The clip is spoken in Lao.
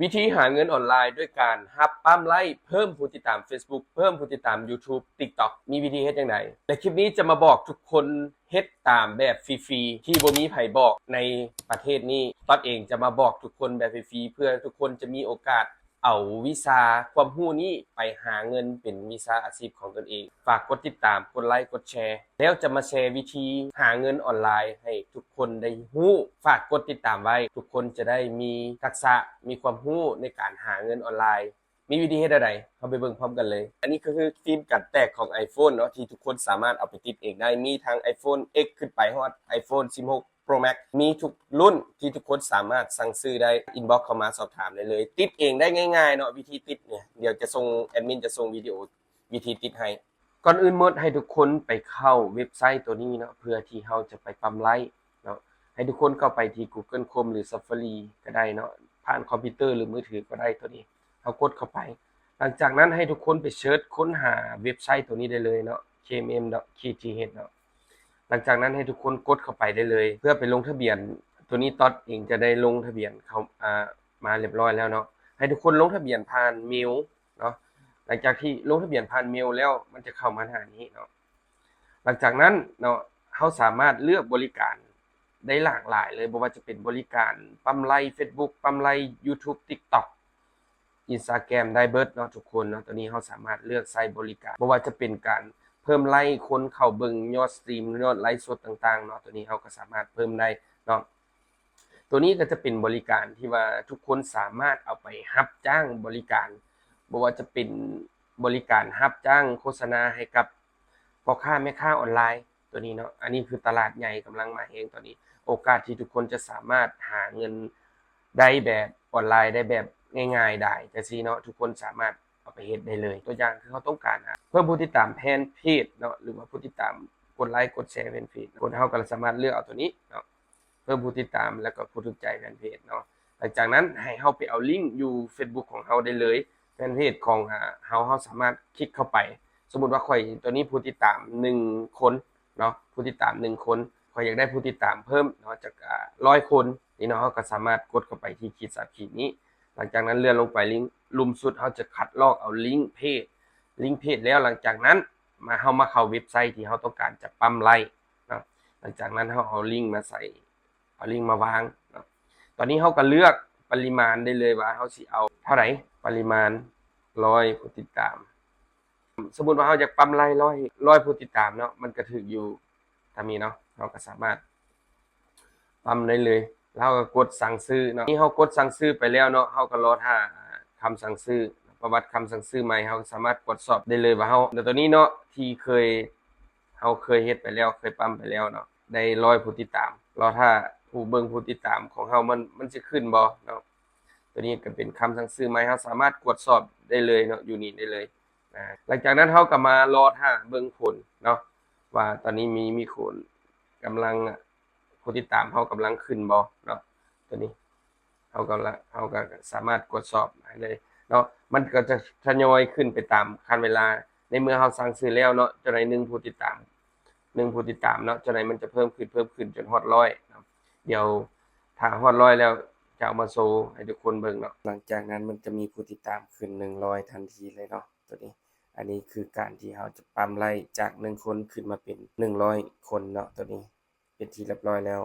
ວິທີຫາເງິນອອນລາຍດ້ວຍການຮັບປ້ຳໄລ້ ເພີ່ມຜູ້ຕິດຕາມ Facebook ເພີ່ມຜູ້ຕິດຕາມ YouTube TikTok ມີວິທີເຮັດຈັ່ງໃດ? ແລະ ຄລິບນີ້ຈະມາບອກທຸກຄົນເຮັດຕາມແບບຟຣີໆ ທີ່ບໍ່ມີໃຜບອກໃນປະເທດນີ້. ຕອດເອງຈະມາບອກທຸກຄົນແບບຟຣີໆ ເພື່ອທຸກຄົນຈະມີໂອກາດເອົາວິຊາຄວາມຮູ້ນີ້ໄປຫາເງິນເປັນວິຊາອາຊີບຂອງຕົນເອງ. ຝາກກົດຕິດຕາມ, ກົດໄລ, ກົດແຊ ແລ້ວຈະມາແຊວິທີຫາເງິນອອນລາຍໃຫ້ທຸກຄົນໄດ້ຮູ້. ຝາກກົດຕິດຕາມໄວ້, ທຸກຄົນຈະໄດ້ມີທັກສະ, ມີຄວາມຮູ້ໃນການຫາເງິນອອນລາຍ. ມີວິທີເຮັດແນວໃດ? ເຮົາໄປເບິ່ງພ້ອມກັນເລີຍ. ອັນນີ້ກໍຄືຟິມກັນແຕກຂອງ iPhone ເນາະ ທີ່ທຸກຄົນສາມາດເອົາໄປຕິດເອງໄດ້. ມີທັງ iPhone X ຂຶ້ນໄປຮອດ iPhone ສິບຫົກ Pro Max ມີທຸກລຸ້ນທີ່ທຸກຄົນສາມາດສັ່ງຊື້ໄດ້. ອິນບັອກເຂົ້າມາສອບຖາມໄດ້ເລີຍ. ຕິດເອງໄດ້ງ່າຍໆເນາະ. ວິທີຕິດນີ້ ດຽວຈະສົ່ງ ແອດມິນຈະສົ່ງວິດີໂອວິທີຕິດໃຫ້. ກ່ອນອື່ນໝົດ ໃຫ້ທຸກຄົນໄປເຂົ້າເວັບໄຊໂຕນີ້ເນາະ ເພື່ອທີ່ເຮົາຈະໄປປ້ຳໄລ້ເນາະ. ໃຫ້ທຸກຄົນເຂົ້າໄປທີ່ Google Chrome ຫຼື Safari ກໍໄດ້ເນາະ, ຜ່ານຄອມພິວເຕີ ຫຼື ມືຖືກໍໄດ້. ໂຕນີ້ເຮົາກົດເຂົ້າໄປ. ຫຼັງຈາກນັ້ນໃຫ້ທຸກຄົນໄປເສີດຄົ້ນຫາເວັບໄຊໂຕນີ້ໄດ້ເລີຍເນາະ KMM.kth ເນາະ. ຫຼັງຈາກນັ້ນໃຫ້ທຸກຄົນກົດເຂົ້າໄປໄດ້ເລີຍ ເພື່ອໄປລົງທະບຽນ. ໂຕນີ້ຕອດເອງຈະໄດ້ລົງທະບຽນເຂົ້າ ອາ ມາຮຽບຮ້ອຍແລ້ວເນາະ. ໃຫ້ທຸກຄົນລົງທະບຽນຜ່ານເມວເນາະ. ຫຼັງຈາກທີ່ລົງທະບຽນຜ່ານເມວແລ້ວ ມັນຈະເຂົ້າມາໜ້ານີ້ເນາະ. ຫຼັງຈາກນັ້ນເນາະ ເຮົາສາມາດເລືອກບໍລິການໄດ້ຫຼາກຫຼາຍເລີຍ, ບໍ່ວ່າຈະເປັນບໍລິການປ້ຳໄລ້ Facebook ປ້ຳໄລ້ YouTube TikTok Instagram ໄດ້ເບິດເນາະ ທຸກຄົນເນາະ. ໂຕນີ້ເຮົາສາມາດເລືອກໃຊ້ບໍລິການ ບໍ່ວ່າຈະເປັນການເພີ່ມໄລ້ ຄົນເຂົ້າເບິ່ງ ຍອດສະຕຣີມ ຍອດໄລຟ໌ສົດຕ່າງໆເນາະ. ໂຕນີ້ເຮົາກໍສາມາດເພີ່ມໄດ້ເນາະ. ໂຕນີ້ກໍຈະເປັນບໍລິການທີ່ວ່າທຸກຄົນສາມາດເອົາໄປຮັບຈ້າງບໍລິການ, ບໍ່ວ່າຈະເປັນບໍລິການຮັບຈ້າງໂຄສະນາໃຫ້ກັບພໍ່ຄ້າແມ່ຄ້າອອນລາຍ ໂຕນີ້ເນາະ. ອັນນີ້ຄືຕະຫຼາດໃຫຍ່ກຳລັງມາແຮງຕອນນີ້. ໂອກາດທີ່ທຸກຄົນຈະສາມາດຫາເງິນໄດ້ແບບອອນລາຍໄດ້ແບບງ່າຍໆດາຍຈັ່ງຊີ້ເນາະ, ທຸກຄົນສາມາດເອົາໄປເຮັດໄດ້ເລີຍ. ຕົວຢ່າງຄືເຮົາຕ້ອງການ ອາ ເພີ່ມຜູ້ຕິດຕາມແຟນເພຈເນາະ ຫຼືວ່າຜູ້ຕິດຕາມ ກົດໄລກົດແຊແຟນເພຈເນາະ. ຄົນເຮົາກໍສາມາດເລືອກເອົາໂຕນີ້ເນາະ ເພີ່ມຜູ້ຕິດຕາມ ແລ້ວກໍຜູ້ຖືກໃຈແຟນເພຈເນາະ. ຫຼັງຈາກນັ້ນໃຫ້ເຮົາໄປເອົາລິ້ງຢູ່ Facebook ຂອງເຮົາໄດ້ເລີຍ. ແຟນເພຈຂອງ ອາ ເຮົາ ເຮົາສາມາດຄລິກເຂົ້າໄປ. ສົມມຸດວ່າຂ້ອຍ ຕອນນີ້ຜູ້ຕິດຕາມໜຶ່ງຄົນເນາະ, ຜູ້ຕິດຕາມໜຶ່ງຄົນ, ຂ້ອຍຢາກໄດ້ຜູ້ຕິດຕາມເພີ່ມເນາະ ຈັກ ອາ ຮ້ອຍຄົນນີ້ເນາະ, ເຮົາກໍສາມາດກົດເຂົ້າໄປທີ່ຂີດສາມຂີດນີ້. ຫຼັງຈາກນັ້ນເລື່ອນລົງໄປລິ້ງລຸ່ມສຸດ, ເຮົາຈະຄັດລອກເອົາລິ້ງເພຈ, ລິ້ງເພຈແລ້ວ ຫຼັງຈາກນັ້ນມາ ເຮົາມາເຂົ້າເວັບໄຊທີ່ເຮົາຕ້ອງການຈະປ້ຳໄລ້ເນາະ. ຫຼັງຈາກນັ້ນເຮົາເອົາລິ້ງມາໃສ່ ເອົາລິ້ງມາວາງເນາະ. ຕອນນີ້ເຮົາກໍເລືອກປະລິມານໄດ້ເລີຍວ່າເຮົາຊິເອົາເທົ່າໃດ, ປະລິມານຮ້ອຍຜູ້ຕິດຕາມ. ສົມມຸດວ່າເຮົາຢາກປ້ຳໄລ່ຮ້ອຍ ຮ້ອຍຜູ້ຕິດຕາມເນາະ, ມັນກໍຖືກຢູ່ຕາມນີ້ເນາະ, ເຮົາກໍສາມາດປ້ຳໄດ້ເລີຍ. ແລ້ວເຮົາກໍກົດສັ່ງຊື້ເນາະ. ນີ້ເຮົາກົດສັ່ງຊື້ໄປແລ້ວເນາະ, ເຮົາກໍລໍຖ້າຄຳສັ່ງຊື້, ປະຫວັດຄຳສັ່ງຊື້ໃໝ່, ເຮົາກໍສາມາດກວດສອບໄດ້ເລີຍວ່າເຮົາ ແລ້ວຕອນນີ້ເນາະ ທີ່ເຄີຍ ເຮົາເຄີຍເຮັດໄປແລ້ວ, ເຄີຍປ້ຳໄປແລ້ວເນາະ, ໄດ້ຮ້ອຍຜູ້ຕິດຕາມ. ລໍຖ້າຜູ້ເບິ່ງຜູ້ຕິດຕາມຂອງເຮົາ ມັນ ມັນຊິຂຶ້ນບໍ່ເນາະ. ໂຕນີ້ກໍເປັນຄຳສັ່ງຊື້ໃໝ່, ເຮົາສາມາດກວດສອບໄດ້ເລີຍເນາະ, ຢູ່ນີ້ໄດ້ເລີຍ. ອາ ຫຼັງຈາກນັ້ນເຮົາກໍມາລໍຖ້າເບິ່ງຜົນເນາະ ວ່າຕອນນີ້ມີ ມີຄົນກຳລັງ ຜູ້ຕິດຕາມເຮົາກຳລັງຂຶ້ນບໍ່ເນາະ. ໂຕນີ້ເຮົາກໍລະ ເຮົາກໍສາມາດກວດສອບໄດ້ເລີຍເນາະ, ມັນກໍຈະທະຍອຍຂຶ້ນໄປຕາມຂັ້ນເວລາ. ໃນເມື່ອເຮົາສັ່ງຊື້ແລ້ວເນາະ, ເຈົ້າໃດໜຶ່ງຜູ້ຕິດຕາມ ໜຶ່ງຜູ້ຕິດຕາມເນາະ, ເຈົ້າໃດມັນຈະເພີ່ມຂຶ້ນ ເພີ່ມຂຶ້ນຈົນຮອດຮ້ອຍເນາະ. ດຽວຖ້າຮອດຮ້ອຍແລ້ວ ຈະເອົາມາໂຊໃຫ້ທຸກຄົນເບິ່ງເນາະ. ຫຼັງຈາກນັ້ນມັນຈະມີຜູ້ຕິດຕາມຂຶ້ນໜຶ່ງຮ້ອຍທັນທີເລີຍເນາະ ໂຕນີ້. ອັນນີ້ຄືການທີ່ເຮົາຈະປ້ຳໄລ່ຈາກໜຶ່ງຄົນຂຶ້ນມາເປັນໜຶ່ງຮ້ອຍຄົນເນາະ, ໂຕນີ້ເປັນທີ່ຮຽບຮ້ອຍແລ້ວ.